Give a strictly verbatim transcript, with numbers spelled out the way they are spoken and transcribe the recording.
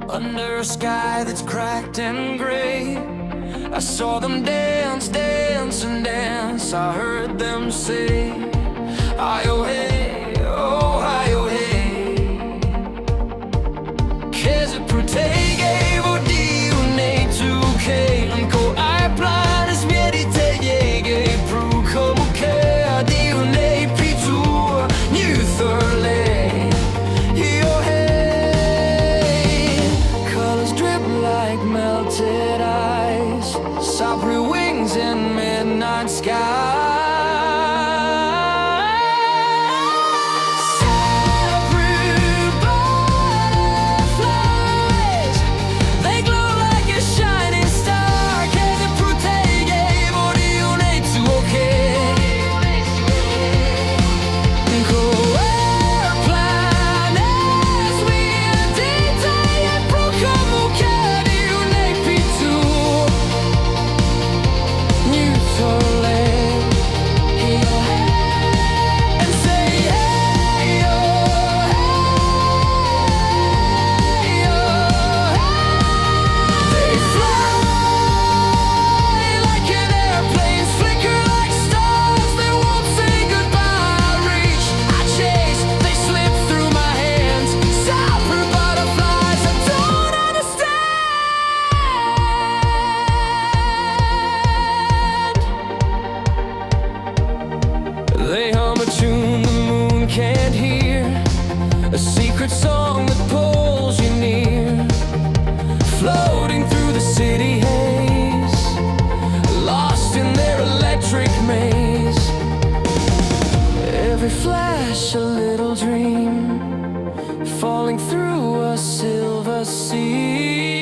Under a sky that's cracked and gray, I saw them dance, dance and dance. I heard them say, "Hi oh hey, oh hi oh hey." Keze prutege vo diu ne tu ke, ko ai plan is miedi te yege pru komu ke diu ne pitu new thurle. Yo hey, colors drip like melted ice, sapri wings in midnight sky. Sapri butterflies, they glow like a shining star. Keze prutege vo diu ne tu ke. They fly like an airplane, flicker like stars, they won't say goodbye. I reach, I chase, they slip through my hands. Sapri butterflies, I don't understand. They hum a tune the moon can't hear, a secret song that pulls you near. Floating through the city haze, lost in their electric maze. Every flash a little dream, falling through a silver sea.